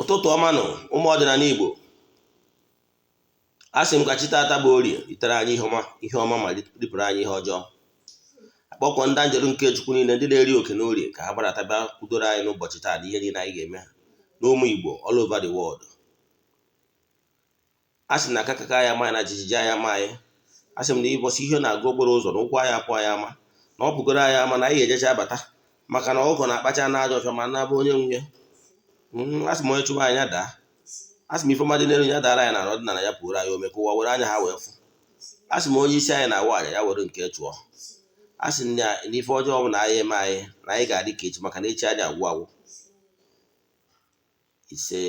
Ụtụtụ ọma nụ, ụmụ ọdịnala Igbo. A sị m ka chi taata bụ Orie ritere anyị ihe ọma, ihe ọma, ma ripụrụ anyị ihe ọjọọ. Akpọkọ ndị anjelu nke Chukwu niile, ndị na-eri oke n'Orie, ka ha gbadata bịa kwudoro anyị n'ụbọchị taa na ihe niile anyị ga-eme n'ụmụ Igbo all over the world. A sị na akakaka ya ama anyị na jijiji anyị ama anyị. A sị m na ịbọsị ihe na-agụ okporo ụzọ na ụkwụ anyị apụ anyị ama na ọ pụgoro anyị ama na anyị ga-ejecha abata, maka na ọkụkọ na-akpacha n'ajọ ọfịa ma na-abụ onye nwunye. A sị m onye chụba anyị ya daa. A sị m ife ọma dị n'elu ya dara anyị na ọdịnala ya pụrụ anyị ome ka ụwa were anya ha wee fụ. A sị m onye isi anyị na-awa aja ya were nke chụọ. A sị na ife ọjọọ ọ bụla anyị eme anyị na anyị ga-adị ka echi, maka na echi adị agwụ agwụ. Ise.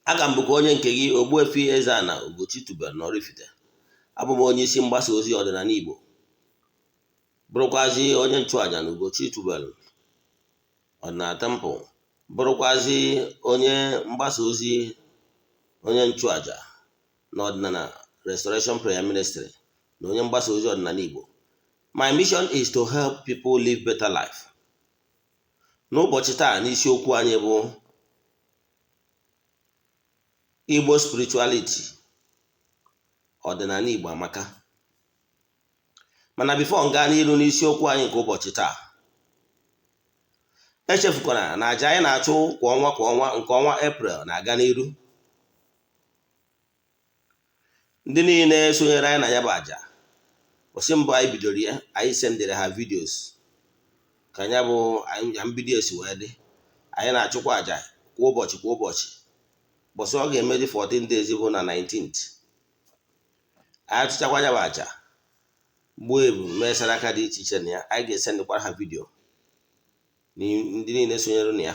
Aga m bụkwa onye nke gị, Ogbuefi Eze-Ana Ugochi tubelu n'Oraifite. Abụ m onye isi mgbasa ozi ọdịnala Igbo, bụrụkwazi onye nchụaja na Ugochi tubelu ọdịnala temple, bụrụkwazi onye mgbasa ozi, onye nchụaja na ọdịnala Restoration Prayer Ministry, na onye mgbasa ozi ọdịnala Igbo. My mission is to help people live better life. N'ụbọchị taa, n'isiokwu anyị bụ Igbo spirituality, ọdịnala Igbo amaka. Mana before m gaa n'iru n'isiokwu anyị nke ụbọchị taa, echefukwara na aja anyị na-achụ kwa ọnwa kwa ọnwa nke ọnwa Eprel na-aga n'iru. Ndị niile sonyere anyị na ya bụ aja ụbọchị mbụ anyị bidoro ya, anyị sendịrị ha videos ka ya bụ ya mbido esi wee dị. Anyị na-achụkwa aja kwa ụbọchị kwa ụbọchị. Ụbọchị ọ ga-emeji 14 days bụ na 19th. Anyị achụchakwa ya bụ aja, gbuo ebu, mee saraka dị iche iche na ya. Anyị ga-esendịkwara ha video ndị niile sonyere na ya.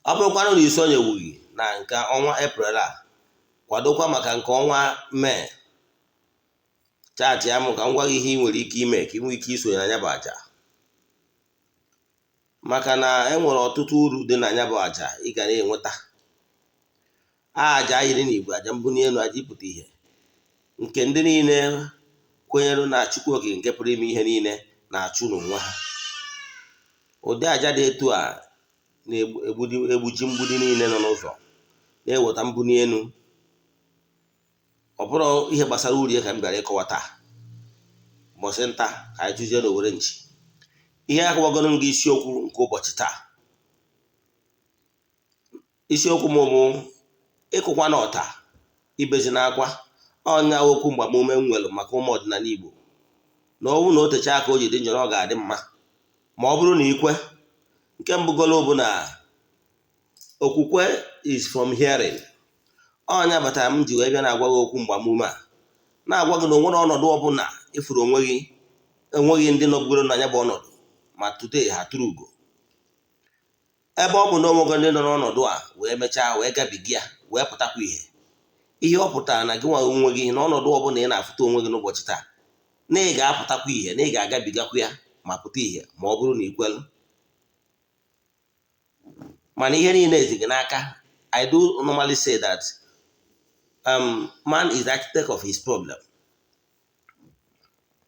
Ọ bụrụkwanụ na isonyewughị na nke ọnwa Eprel a, kwadokwa maka nke ọnwa Mee. Chat ya m ka m gwa gị ihe ị nwere ike ime ka ị nwee ike isonye na ya bụ aja, maka na e nwere ọtụtụ uru dị na ya bụ aja ị ga na-enweta. Aja yiri na igwe aja mbunye elu, aja ịpụta ihe nke ndị niile kwenyere na Chukwu Okike nke pụrụ ime ihe niile na-achụ n'onwe ha. Ụdị aja dị etu a na-egbuji mgbidi niile nọ n'ụzọ, na-eweta mbunye elu. Ọ bụrụ ihe gbasara uru ka m bịara ịkọwa taa, mbọsị nta ka anyị tụzie n'owere nchi. Ihe akọwagoro m gị isiokwu nke ụbọchị taa. Isiokwu m bụ ịkụkwa na ọta ibezi n'akwa. Ọnya okwu mgbamume m nwere maka ụmụ ọdịnala Igbo na ọ bụrụ na o techaa aka o ji dị njọ na ọ ga-adị mma ma ọ bụrụ na ikwe. Nke mbụgolo bụ na okwukwe is from hearing. Ọnya batara m ji wee bịa na-agwa gị okwu mgbamume a, na-agwa gị na onwere ọnọdụ ọbụla ịfụrụ onwe gị, enweghị ndị nọbugoro na ya bụ ọnọdụ, ma today ha tụrụ ugo. Ebe ọ bụ na onwego ndị nọ n'ọnọdụ a wee mechaa wee gabiga ya wee pụtakwa ihe, ihe ọ pụtara na gị nwa onwe gị n'ọnọdụ ọbụla ị na-afụta onwe gị n'ụbọchị taa, na ị ga-apụtakwa ihe, na ị ga-agabigakwa ya ma pụta ihe, ma ọ bụrụ na ị kwelụ. Mana ihe niile ezi gị n'aka. I do normally say that man is the architect of his problem.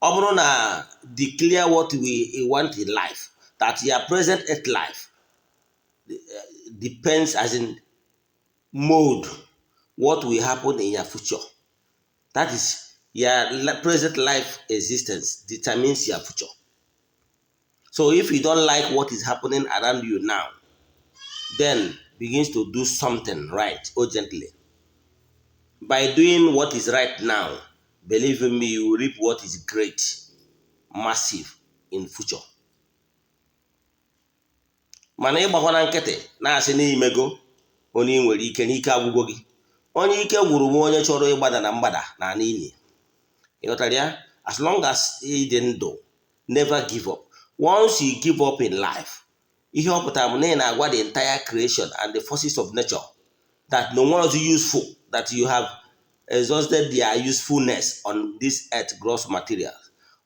Ọ bụrụ na declare what we want in life, that your present earth life depends, as in mode what will happen in your future. That is, your present life existence determines your future. So if you don't like what is happening around you now, then begins to do something right urgently. By doing what is right now, believe in me, you will reap what is great, massive in future. Mana ịgbakwa nkịtị na-asị n'imego onye ị nwere ike n'ike agwụgwọ gị, onye ike gwụrụ m, onye chọrọ ịgbada na mgbada na ana ili. Ịghọtara ya? As long as ị dị ndụ, never give up. Once you give up in life, ihe ọ pụtara bụ na ị na-agwa the entire creation and the forces of nature that no one is useful, that you have exhausted their usefulness on this earth gross material.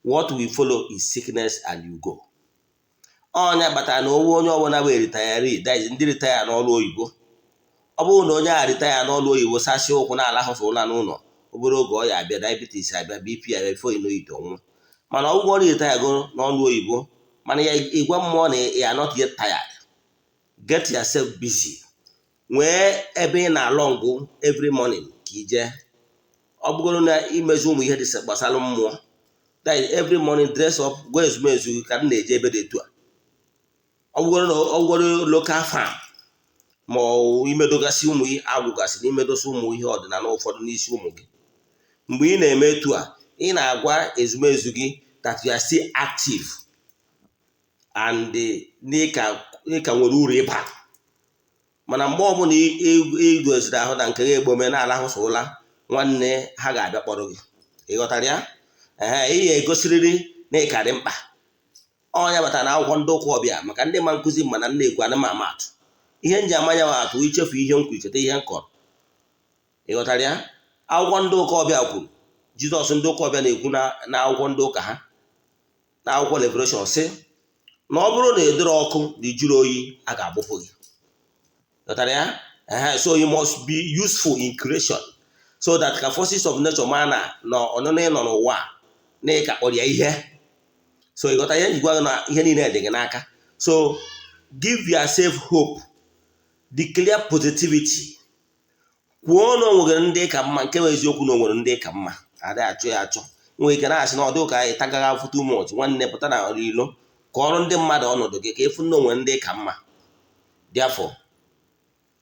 What will follow is sickness and you go. Ọnya kpatara na onwe onye ọbụla bụ retiree, that is, ndị retire n'ọrụ oyibo, ọ bụrụ na onye a retire n'ọrụ oyibo sasịa ụkwụ na-alahụsọ ụla n'ụlọ, obere oge ọ ya abịa, diabetes abịa, BP abịa, before you know it, ọnwụ. Mana ọ bụrụ retire go n'ọrụ oyibo, mana ya ịgwa mmụọ na ya not yet tired, Get yourself busy. Nwee ebe ị na-alọ ngụ every morning ka ije. Ọ bụgoro na imezi ụmụ ihe dị gbasara mmụọ, that is, every morning dress up, gwa ezumezu gị ka m na-eje ebe dị etu a. Ọ bụgoro na ọ bụgoro local farm, ma ọ imedogasị ụmụ agwụgasị na imedosi ụmụ ihe ọdịnala ụfọdụ n'isi ụmụ gị. Mgbe ị na-eme etu a, ị na-agwa ezumezu gị that you are still active and n'ịka nwere uru ịba. Mana mgbe ọbụla ị doziri ahụ na nke gị egbome na-alahụsa ụla, nwanne, ha ga-abịa kpọrọ gị. Ị ghọtara ya? Ee, ị ga-egosirịrị na ị ka dị mkpa. Ọnya batara na akwụkwọ ndị ụka ọbịa maka ndị ma nkụzi, mana nna ekwu ana m ama atụ ihe nji amanya m atụ. Ichefu ihe m kwuru, cheta ihe m kọrọ. Ị ghọtara ya? Akwụkwọ ndị ụka ọbịa kwuru, Jizọs ndị ụka ọbịa na-ekwu na akwụkwọ ndị ụka ha, na akwụkwọ Revelation, sị na ọ bụrụ na edoro ọkụ na ijuru oyi, a ga-agbụpụ gị. Ghọtara ya? Ehe, so you must be useful in creation so that ka forces of nature ma na na ọnụnọ ị nọ n'ụwa a, na ị ka kpọrọ ya ihe. So ị ghọtara ihe njikwa gị na ihe niile dị gị n'aka. So give yourself hope, declare positivity, kwuo na o nwere ndị ka mma. Nke bụ eziokwu na o nwere ndị ka mma, adịghị achọ ya achọ. Nwere ike na-asị na ọ dị ụka anyị tagaghị afụ too much. Nwanne, pụta na ilo ka ọrụ ndị mmadụ ọnọdụ gị ka ịfụ na onwere ndị ka mma. Therefore,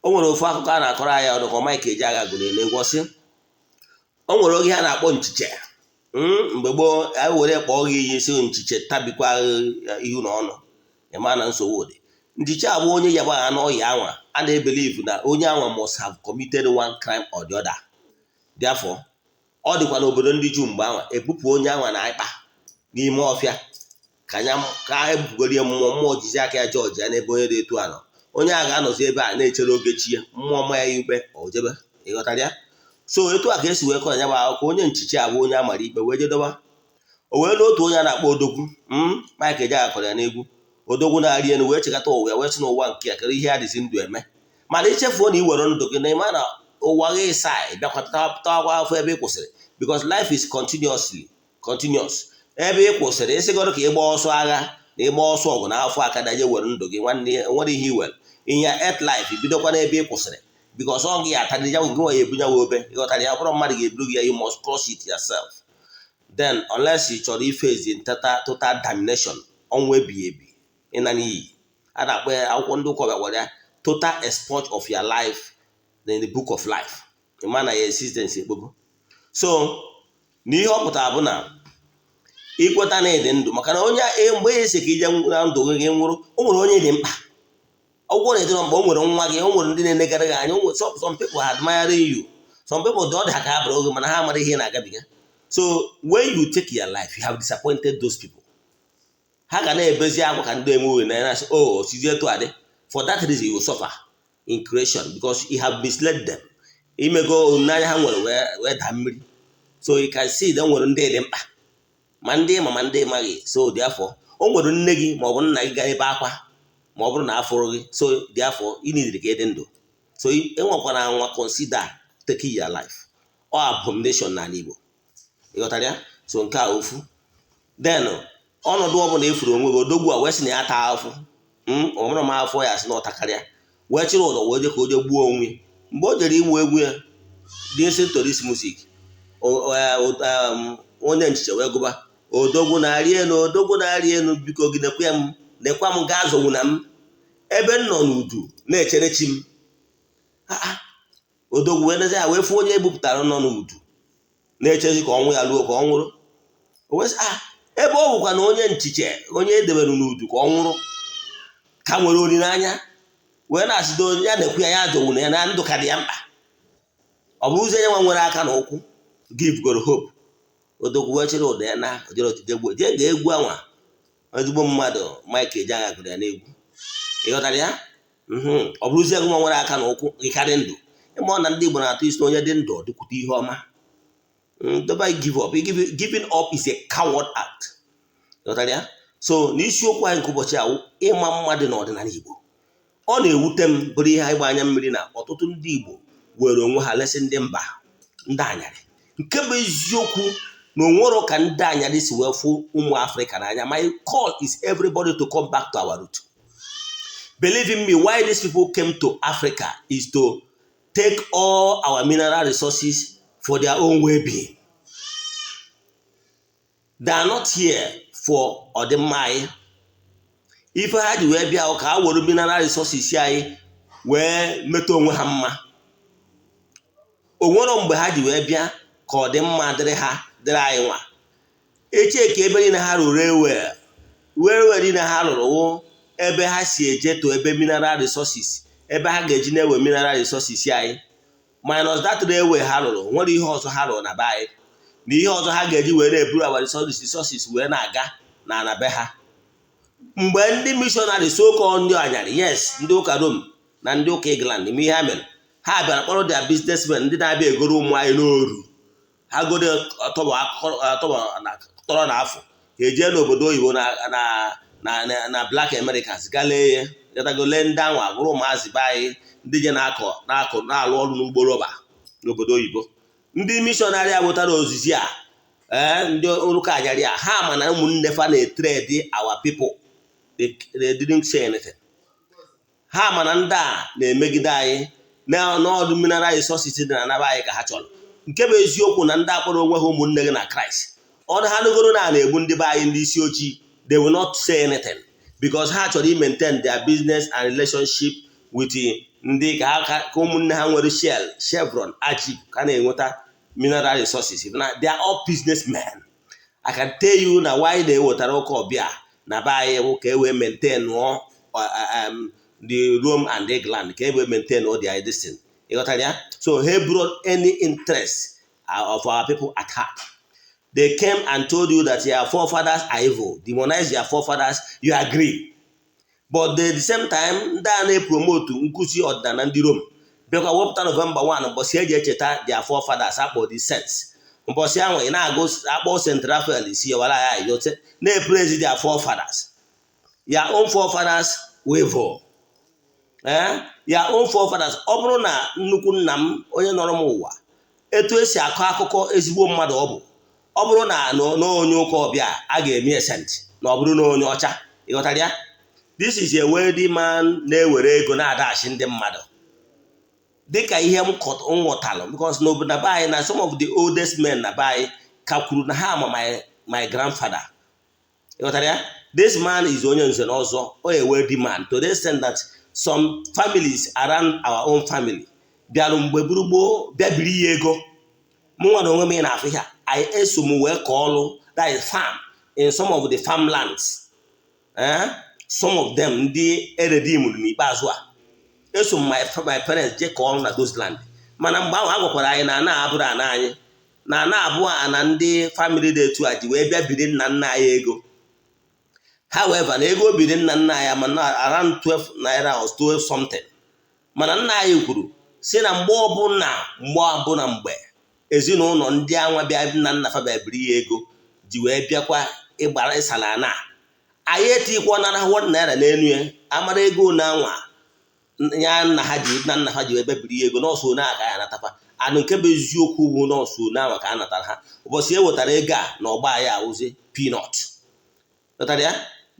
o nwere ofu akụkọ a na-akọrọ anyị ọdụ ka Mike Ejeagha gụrụ n'egwu. Ọsị o nwere oge ha na-akpọ nchiche. Mgbe gboo, anyị were kpọọ gị iyi si nchiche tabikwa ihu na ọnụ, ịma na nsogbu dị. Nchiche abụ onye yaba n'ọya anwa a na-ebelieve na onye anwa must have committed one crime or the other. Therefore, ọ dịkwa n'obodo ndị Juu mgbe anwa ebupụ onye anwa na ịkpa n'ime ọfịa ka anya ka ebupụgorie mmụọ, mmụọ jizi aka ya jọji ya n'ebe onye dị etu a nọ. Onye a ga-anọzi ebe a na-echere oge chi ya, mmụọ ma ya ikpe o jebe. Ịghọtara ya? So etu a ka esi wee kọ ya bụ akụkọ. Onye nchichi abụ onye a mara ikpe wee jedoba. O wee lụọ otu onye a na-akpọ Odogwu. Mike Ejeagha kọrọ ya n'egwu. Odogwu na-arị elu wee chekata ụwa ya, wee sị na ụwa nke ya kere ihe ya dịzi ndụ eme. Mana ichefuo na ị were ndụ gị na ịma na ụwa gị ịsa bịakwa tawakwa afọ ebe ị kwụsịrị, because life is continuously continuous. Ebe ị kwụsịrị, ịsịgọrọ ka ịgba ọsọ agha na ịgba ọsọ ọgụ na afọ aka daje were ndụ gị, nwanne, nwere ihe iwere in your earth life, bidokwa n'ebe ị kwụsịrị, because ọ gị atarị ya gị nwe ya ebunye obe. Ịghọtara ya? Bụrụ mmadụ ga-eburu gị ya, you must cross it yourself then, unless ị chọrọ iface total damnation, ọnwụ ebighị ebi, ịna n'iyi. A na-akpọ ya, akwụkwọ ndị ụka gwara ya, total export of your life in the book of life. Ịma na ya existence ekpogo. So na ihe ọ pụtara bụ na ikweta na ịdị ndụ, maka na onye mgbe esi ka ije na ndụ gị nwụrụ, o nwere onye dị mkpa. Ọgwụgwọ na-edịrọ mkpa. O nwere nwa gị, o nwere ndị na-enegara gị anya. Some people admiring you, some people dị ọ dị ha ka ha bara oge, mana ha amara ihe ị na-agabiga. So when you take your life, you have disappointed those people. Ha ga na-ebezi akwa ka ndị enweghị na ya na-asị, "Oh, osizi etu adị." For that reason, you will suffer in creation because you have misled them. Imego olileanya ha nwere wee daa mmiri. So you can see that nwere ndị dị mkpa, ma ndị ma ndị maghị. So therefore, o nwere nne gị ma ọ bụ nna gị ga ebe akwa ma ọ bụrụ na afụrụ gị. So therefore, ị nidiri ka ịdị ndụ. So enwekwana anwa consider taking your life or abomination n'ala Igbo. Ịghọtara ya? So nke a ofu. Then ọnọdụ ọbụla efuru onwe gị, odogwu a wee sị na ya taa afụ ọ bụrụ ma afọ ya sị na ọtakarịa, wee chịrị ụdọ wee jee ka o jee gbuo onwe. Mgbe o jere ịmụ egwu ya, listen to this music. Onye nchiche wee gụba, "Odogwu na-arị elu, odogwu na-arị elu, biko gị nekwa m, nekwa m, gaa zọgbu na m ebe m nọ n'udu na-echere chi m." Odogwu wee nezi ya wee fụ onye ebupụtara nọ n'udu na-echezi ka ọnwụ ya ruo ka ọ nwụrụ. O wee sị, "Ah, ebe ọ bụkwa na onye nchiche, onye edebere n'udu ka ọ nwụrụ, ka nwere olileanya," wee na-asịdo ya na-ekwu ya, ya jọgbu na ya na ndụ ka dị ya mkpa. Ọ bụrụzie onye nwa nwere aka na ụkwụ, give God hope. Odogwu wee chịrị ụda ya na ojere otite egwu jee ga egwu anwa. Ezigbo mmadụ Mike Ejeagha gụrụ ya n'egwu. Ị ghọtara ya? Ọ bụrụzie gị nwa nwere aka na ụkwụ gị karị ndụ, ịma na ndị Igbo na-atụ isi na onye dị ndụ dịkwute ihe ọma. Don't give up. Giving up is a coward act. Ghọtara ya? So n'isiokwu anyị nke ụbọchị a, ịma mma dị n'ọdịnala Igbo, ọ na-ewute m, bụrụ ihe anyị gba anya mmiri na ọtụtụ ndị Igbo were onwe ha lesị ndị mba, ndị anyarị. Nke bụ eziokwu na onwero ka ndị anyarị si wee fụ ụmụ Afrịka n'anya. My call is everybody to come back to our root. Believe in me, why these people came to Africa is to take all our mineral resources for their own well-being. They are not here for ọdịmma anyị. Ife ha ji wee bịa ka ha were mineral resources anyị wee meta onwe ha mma. O nwero mgbe ha ji wee bịa ka ọdịmma dịrị ha, dịrị anyị nwa. Eche ka ebe niile ha rụrụ railway, railway niile ha rụrụ wụ ebe ha si eje to ebe mineral resources, ebe ha ga-eji na-ewe mineral resources anyị. Minus that railway ha rụrụ, nwere ihe ọzọ ha rụrụ na be anyị na ihe ọzọ ha ga-eji wee na-eburu our resources wee na-aga na ana be ha? Mgbe ndị missionary, so-called ndị anyarị, yes, ndị ụka Rome na ndị ụka England ime ihe ha mere, ha bịara kpọrọ their businessmen, ndị na-abịa egoro ụmụ anyị n'oru. Ha goro tọrọ na afọ, ha ejee n'obodo oyibo na Black Americans gaa lee ya, gatago lee ndị anwa bụrụ ụmụazị be anyị, ndị je na-akọ na-akọ, na-alụ ọrụ n'ugbo rọba n'obodo oyibo. Ndị missionary a wetara ozizi a, ee, ndị ụka anyarị a, ha ma na ụmụnne fa na-etrade our people. They didn't say anything. Ha ma na ndị a na-emegide anyị n'ọdụ mineral resources dị na anaba anyị ka ha chọrọ. Nke bụ eziokwu na ndị akpọrọ onwe ha ụmụnne gị na Kraịst, ọnụ ha nụgoro na na-egbu ndị be anyị, ndị isi ojii, they will not say anything because ha chọrọ i maintain their business and relationship with ndị ka ha ka ụmụnne ha nwere Shell, Chevron, Agip, ka na-enweta mineral resources. Na they are all businessmen. I can tell you na why na-ewetara ụka ọbịa na be anyị bụ ka e wee maintain the Rome and England, ka e wee maintain all their this thing. Ịghọtara ya? So ha brought any interest of our people at heart. They came and told you that your forefathers are evil, demonize your forefathers, you agree. But at the same time, ndị a na-epromote nkụzi ọdịnala ndị Rome bịakwa wepụta November 1, mbọsị eji echeta their forefathers akpọ the saints. Mbọsị ahụ ị na-agụ akpọ St. Raphael isi yọwara ya yote na-epraise their forefathers. Your own forefathers were evil. Eh? Your own forefathers. Ọ bụrụ na nnukwu nna m, onye nọrọ m ụwa, etu esi akọ akụkọ ezigbo mmadụ ọ bụ, ọ bụrụ na n'onye ụka ọbịa a ga-eme saint, na ọ bụrụ na onye ọcha, ịghọtara ya? This is a wealthy man na-ewere ego na-adachi ndị mmadụ, dịka ihe m nghọtalụ, because n'obodo na be anyị na some of the oldest men na be anyị ka kwuru na ha ama my grandfather. Ịghọtara ya? This man is onye nze na ọzọ, o a wealthy man to the extent that some families around our own family bịarụ mgbe gburu gboo bịa biri ya ego. Mụ nwa na onwe m, ị na-afụ ihe anyị eso m wee kọọ ọrụ, that is farm in some of the farmlands, eh? Some of them ndị eredimuru n'ikpeazụ a, eso m my parents jee kọọ ọrụ na those land. Mana mgbe ahụ a gwakwara anyị na ana abụrụ ana anyị, na ana abụọ ana ndị family dị etu a ji wee bịa biri nna nna anyị ego. However, na ego biri nna nna anyị mana around 12 naira or 12 something, mana nna anyị kwuru si na mgbe ọbụla, mgbe ọbụla, mgbe ezinụlọ ndị anwa bịa nna nna fa bịa biri ya ego ji wee bịakwa ịgbara ịsala ana anyị, etikwa nara 1 naira n'elu ya. Amara ego na anwa ya nna ha ji, nna nna ha ji wee bịa biri ya ego nọọsụ one a ka ya anatafa anụ. Nke bụ eziokwu bụ nọọsụ one ahụ ka a natara ha ụbọchị e wetara ego a na ọgba ya awụzi peanut. Ghọtara ya?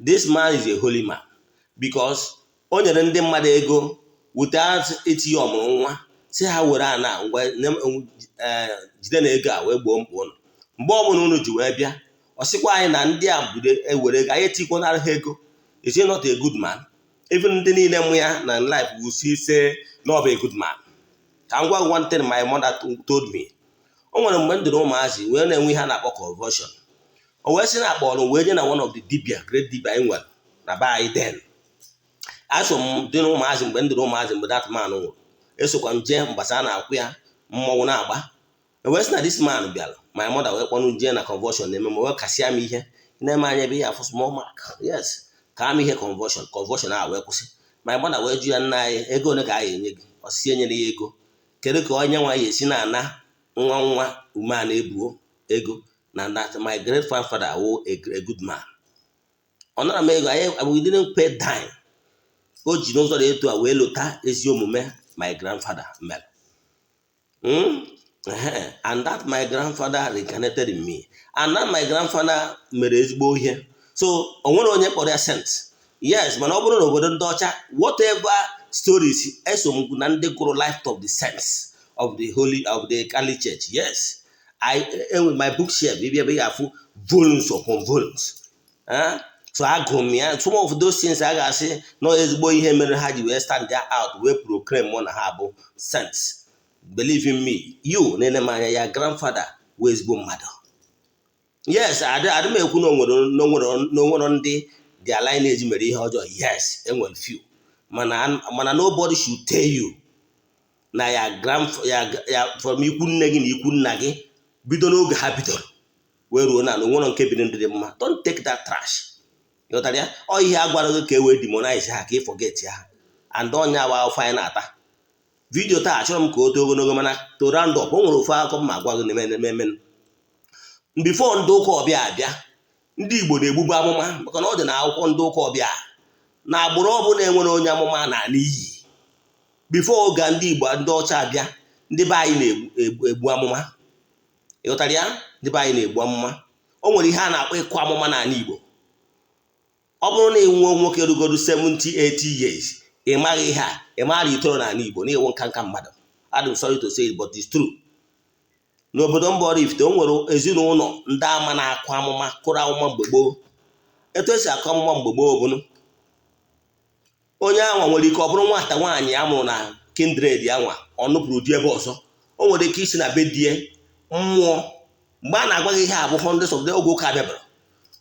This man is a holy man because o nyere ndị mmadụ ego without itinye ọmụrụ nwa, si ha were ana ngwa jide na ego a wee gboo mkpa ụnụ mgbe ọbụla unu ji wee bịa. Ọ sịkwa anyị na ndị a bido ewere ego anyị etikwanara ha ego. Is he not a good man? Even ndị niile mụ ya na life will see say na ọ bụ a good man. Ka m gwa gị one thing my mother told me. O nwere mgbe m dịrị ụmụazị wee na-enwe ihe a na-akpọ convulsion. O wee sị na akpọrọ m wee jee na one of the dibia, great dibia anyị nwere na be anyị then. Aso m dị na ụmụazị mgbe m dịrị ụmụazị, mgbe that man nwụrụ, esokwa m jee mgbasa a na-akwụ ya mmọnwụ na-agba. E wee sị na this man bịara, my mother wee kpọnụ jee na convulsion na-eme m, wee kasịa m ihe na-eme anya ebe ihe afụ small mark, yes, ka m ihe convulsion, convulsion a wee kwụsị. My mother wee jụ ya, "Nna anyị, ego ole ka a ga-enye gị?" Ọsị enyere ya ego. Kedu ka onye nwa ya esi na-ana nwa nwa ume a na-ebuo ego na that my great grandfather wụ a good man? Ọ nara m ego anyị, we didn't pay dime. O ji n'ụzọ dị etu a wee lota ezi omume my grandfather mere. And that my grandfather reincarnated in me, and that my grandfather mere ezigbo ihe. So o nwere onye kpọrọ ya saint, Yes, mana ọ bụrụ na obodo ndị ọcha, whatever stories, eso m na ndị gụrụ Life of the Saints of the Holy of the Catholic Church. Yes, I enwe my bookshelf, ebe ebe ị ga-afụ volumes upon volumes. Eh? So agụrụ m ya. Some of those things a ga-asị na ezigbo ihe mere ha ji wee stand out, wee proclaim mụ na ha bụ saints. Believe in me, you na-ele m anya, ya grandfather wee ezigbo mmadụ. Yes, adị m ekwu na onwere ndị their lineage mere ihe ọjọọ. Yes, enwere few, mana nobody should tell you na ya grand ya from ikwu nne gị na ikwu nna gị bido n'oge ha bidoro wee ruo na onwere nke biri ndị dị mma. Don't take that trash. Ịghọtara ya? Ọ ihe a gwara gị ka e wee demonize ha, ka ị forget ha, and ọnya wa afọ anyị na-ata. Video taa, achọrọ m ka o too ogologo, mana to round up, o nwere ofu akụkọ m ma agwa gị na-eme before ndị ụka ọbịa abịa. Ndị Igbo na-egbugbu amụma, maka na ọ dị na akwụkwọ ndị ụka ọbịa na agbụrụ ọbụla enwere onye amụma na n'iyi. Before oge ndị Igbo, ndị ọcha abịa, ndị be anyị na-egbu amụma. Ịghọtara ya? Ndị be anyị na-egbu amụma. O nwere ihe a na-akpọ ịkụ amụma n'ala Igbo. Ọ bụrụ na ị nwụọ, nwoke rugoro 70 80 years, ị maghị ihe a, ị maara itoro n'ala Igbo na ịwụ nka nka mmadụ. I'm sorry to say it, but it's true. N'obodo mba Oraifite, o nwere ezinụlọ ndị ama na-akụ amụma, kụrụ amụma mgbe gboo. Etu esi akụ amụma mgbe gboo bụ onye anwa nwere ike ọ bụrụ nwata nwaanyị a mụrụ na kindred anwa, ọ nụpụrụ di ebe ọzọ. O nwere ike isi na be die mmụọ. Mgbe a na-agwa gị ihe a bụ hundreds of the oge ụka bịabara.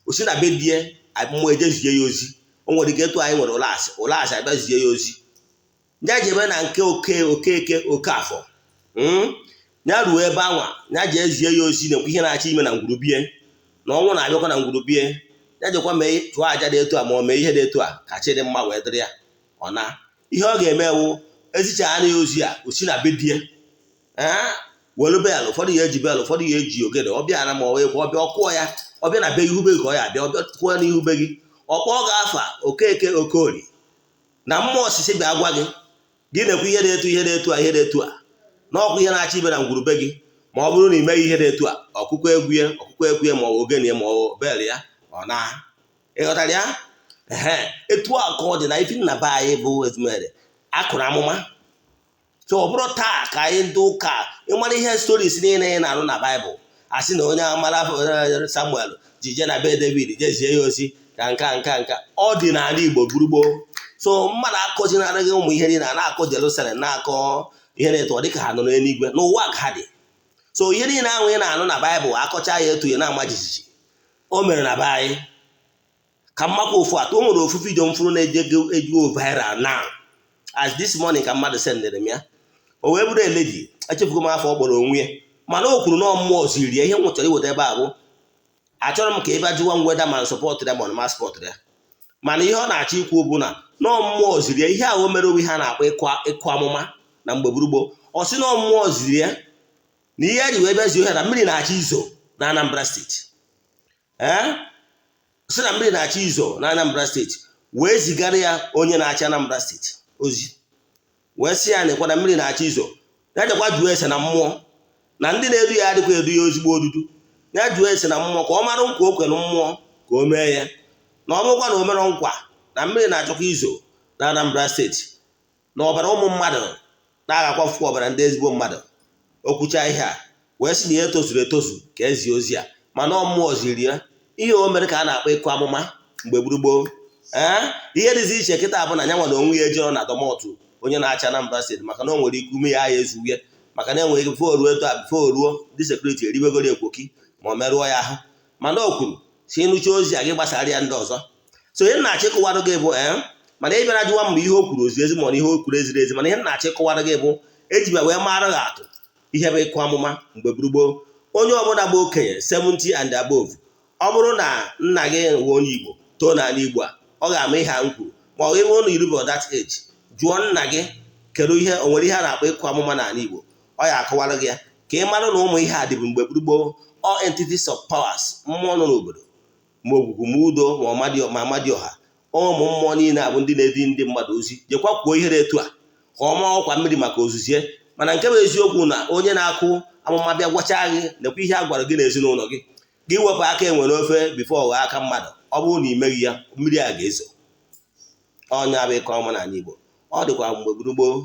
O si na be die mmụọ ejezie ya ozi. O nwere ike etu anyị nwere ụlọasị, ụlọasị abịa zie ya ozi, ya jebe na nke oke okeke oke afọ, ya ruo ebe anwa, ya jee zie ya ozi nekwa ihe na-achọ ime na ngwurubie, na ọnwụ na-abịakwa na ngwurubie. Ya jekwa mee, chụọ aja dị etu a, ma ọ mee ihe dị etu a ka chi dị mma wee dịrị ya. Ọ na ihe ọ ga-eme wụ ezicha ya ozi a, o si na be die ee welu bell. Ụfọdụ ya eji bell, ụfọdụ ya eji ogene. Ọ bịa na ma ọ wee kwa ọbịa, ọkụọ ya, ọbịa na be ihu be gị ka ọ ya abịa, ọbịa kụọ n'ihu be gị, ọ kpọọ gị afa Okeke Okorie na mmụọ osisi bịa gwa gị, gị na-ekwu ihe dị etu, ihe dị etu a, ihe dị etu a, n'ọkụ ihe na-achọ ibe na ngwurube gị. Ma ọ bụrụ na ị meghị ihe dị etu a, ọkụkọ egwu ya, ọkụkọ egwu ya, ma ọ bụ ogene ya, ma ọ bụ bell ya, ọ na ịghọtara ya. Ehe, etu a ka ọ dị na ifi nna be anyị bụ Ezumere akụrụ amụma. So ọ bụrụ taa ka anyị ndị ụka ịmara ihe stories niile ị na-anụ na Baịbụl, asị na onye amara Samuel ji jee na be David jezie ya ozi ka nka nka nka ọ dị n'ala Igbo gburugburu. So mmadụ akọzinara gị ụmụ ihe niile a na-akọ Jerusalem, na-akọ ihe na-eto, ọ dịka ha nọ n'eluigwe n'ụwa ka ha dị. So ihe niile ahụ ị na-anụ na Baịbụl, akọcha ya etu ya na-ama jijiji, o mere na be anyị. Ka mmakwa ofu atọ, o nwere ofu video m fụrụ na-eje ejuo viral now. As this morning ka mmadụ sendịrị m ya, o wee bụrụ eledi, echefugo m afọ ọ kpọrọ onwe ya, mana o kwuru na mmụọ ziri ya. Ihe m chọrọ iweta ebe a bụ, achọrọ m ka ị bịa jụwa m whether ma support ya ma ọ ma support ya, mana ihe ọ na-achọ ikwu bụ na nọọ mmụọ ziri ya ihe ahụ o mere onwe ihe a na-akpọ ịkụ amụma na mgbe gburugburu. Ọ sị na mmụọ ziri ya na ihe eji wee bịa zie ya na mmiri na-achọ izo na Anambra Steeti. Ee, sị na mmiri na-achọ izo na Anambra Steeti, wee zigara ya onye na-achị Anambra Steeti ozi, wee sị ya nekwa na mmiri na-achọ izo, ya jekwa jụọ ese na mmụọ, na ndị na-edu ya adịkwa edu ya ozigbo odudu. Ya jụọ ese na mmụọ ka ọ mara nkwa o kwere mmụọ ka o mee ya, na ọ bụrụkwa na o mere nkwa na mmiri na-achọkwa izo na Anambra Steeti, na ọbara ụmụ mmadụ na-agakwa ọbara ndị ezigbo mmadụ. O kwucha ihe a, wee sị na ihe tozuru etozu ka ezi ozi a, mana ọ mmụọ ziri ya. Ihe o mere ka a na-akpọ ịkụ amụma mgbe gburugburu. Ee, ihe dịzi iche kịta bụ na ya nwere onwe ya ejero na dọmọtụ onye na-achị Anambra Steeti, maka na o nwere ike ume ya ya ezughị, maka na enwere ike before ruo etu a, before ruo, ndị security eribegoro ekwoki ma ọ merụọ ya ahụ. Mana o kwuru si ịnụcha ozi a, gị gbasara ya ndị ọzọ. So ihe m na-achọ ịkọwara gị bụ, ee, mana ị bịara jụwa mgbe ihe o kwuru ozi ezi ma ọ na ihe o kwuru eziri ezi, mana ihe m na-achọ ịkọwara gị bụ ejibia wee mara gị atụ ihe bụ ịkụ amụma mgbe gburugburu. Onye ọbụla bụ okenye 70 and above, ọ bụrụ na nna gị wụ onye Igbo too n'ala Igbo a, ọ ga-ama ihe a m kwuru. Ma ọ ịbụ na irubo that age, jụọ nna gị kedu ihe o nwere ihe a na-akpọ ịkụ amụma n'ala Igbo, ọ ya akọwara gị ya ka ị mara na ụmụ ihe a dịbụ mgbe gburugburu. All entities of powers, mmụọ nọ n'obodo, ma ogwugwu, ma udo, ma amadioha, ụmụ mmụọ niile abụ ndị na-edi ndị mmadụ ozi, jekwa kwuo ihe dị etu a ka ọ maa ọkwa mmiri maka ozuzie. Mana nke bụ eziokwu na onye na-akụ amụma bịa gwachaa gị nekwa ihe a gwara gị n'ezinụlọ gị, gị wepụ aka enwe n'ofe before ọghọ aka mmadụ. Ọ bụrụ na ị meghị ya, mmiri a ga-ezo. Ọnya bụ ịkọ ọma n'ala Igbo. Ọ dịkwa mgbe gburugburu.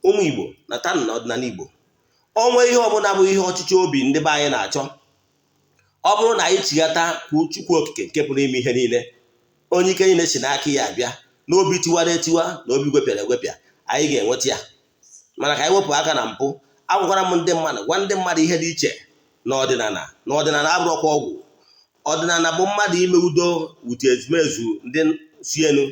Ụmụ Igbo na tanụ na ọdịnala Igbo, onwe ihe ọbụla bụ ihe ọchịchị obi ndị be anyị na-achọ. Ọ bụrụ na anyị chighata kwu Chukwu Okike nke pụrụ ime ihe niile, onye ike niile si n'aka ya abịa, n'obi tiwara etiwa na obi gwepịara egwepịa, anyị ga-enweta ya. Mana ka anyị wepụ aka na mpụ. Agwakwara m ndị mmadụ, gwa ndị mmadụ ihe dị iche na ọdịnala na ọdịnala abụrụkwa ọgwụ. Ọdịnala bụ mmadụ ime udo wute ezumezu ndị si elu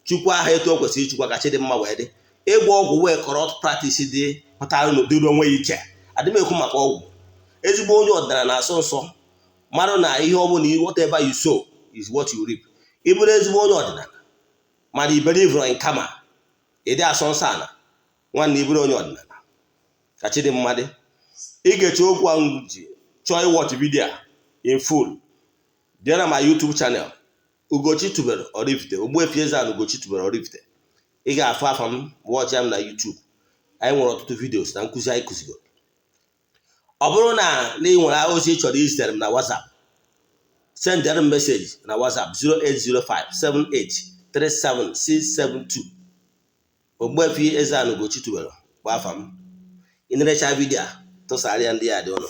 chukwu aha etu o kwesịrị ịchụkwa ka chi dị mma wee dị. Ịgwọ ọgwụ wee corrupt practice dị pụtara n'ụdịrị onwe ya iche. Adị m ekwu maka ọgwụ. Ezigbo onye ọdịnala na-asọ nsọ, mmadụ na ihe ọ bụla, whatever you sow is what you reap. Ị bụrụ ezigbo onye ọdịnala mana i believe in karma, ịdị asọ nsọ ala, nwanne, ị bụrụ onye ọdịnala, ka chi dị mma dị. Ị ga-eche okwu ahụ ji chọọ ịwatch video a in full, bịa na my YouTube channel, Ugochi Tubelu Oraifite, Ogbuefi Eze-Ana Ugochi Tubelu Oraifite. Ị ga-afụ afa m, watch m na YouTube. Anyị nwere ọtụtụ videos na nkụzi anyị kụzigoro. Ọ bụrụ na ị nwere ozi ị chọrọ izitere m na WhatsApp, sendere m message na WhatsApp 08057837672. Ogbuefi Eze-Ana Ugochi Tubelu bụ afa m. Ị nerecha video a, tụsara ya ndị ya dị ụlọ.